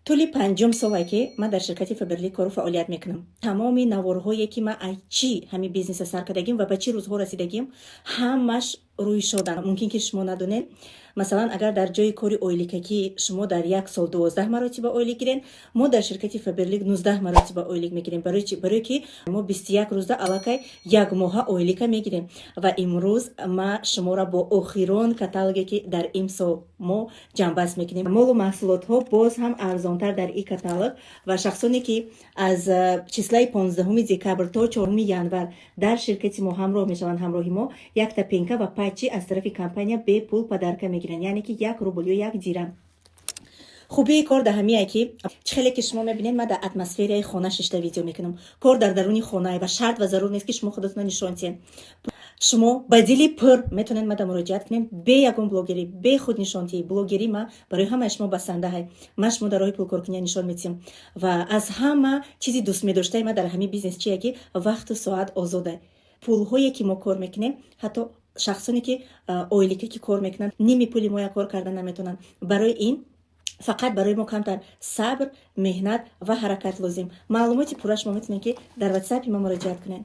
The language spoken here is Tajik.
Тӯли панҷум соле, ки ман дар ширкати Фаберлик кору фаъолият мекунам, тамоми наворҳое, ки ман ай чӣ ҳамин бизнеса сар кардагим ва ба чӣ рӯзҳо расидагим, ҳамаш рӯи шодан. Мумкин ки шумо надонед. Масалан, агар дар ҷои кори ойликакӣ шумо дар як сол 12 маротиба ойлик гирен, мо дар ширкати Фаберлик 19 маротиба ойлик мегирем. Барои чи? Барое ки мо 21 рӯзда аллакай як моҳа ойлика мегирем. Ва имрӯз ма шуморо бо охирон каталоге, ки дар имсол мо ҷамъбаст мекунем, молу маҳсулотҳо боз ҳам арзонтар дар и каталог. Ва шахсоне, ки аз числаи 15 декабр то 4 январ дар ширкати мо ҳамроҳ мешаванд, ҳамроҳи мо якта пенка ва патчи аз тарафи компания бепул подарка мегиранд, яъне ки 1 рубл ё 1 дирам. Хубии кор дар ҳамие, ки чӣ хеле ки шумо мебинед, ман дар атмосфераи хона шишта видео мекунам. Кор дар даруни хонае ва шарт ва зарур нест, ки шумо худатонро нишон диҳед. Шумо ба дили пур метавонед мада муроҷиат кунед, бе ягон блогерӣ, бе худнишондиҳӣ. Блогерӣ ма барои ҳамаи шумо басандаҳай. Ман шумо дар роҳи пулкоркуния нишон медиҳам. Ва аз ҳама чизи дӯстмедоштаи ман дар ҳамин бизнес чие, ки вақту соат озода. Пулҳое, ки мо кор мекунем, ҳатто шахсоне, ки ойлика ки кор мекунанд, ними пули моя кор карда наметавонанд. Барои ин фақат барои мо камтар сабр, меҳнат ва ҳаракат лозим. Маълумоти пурра шумо метавонед, ки дар ватсапи ма муроҷиат кунед.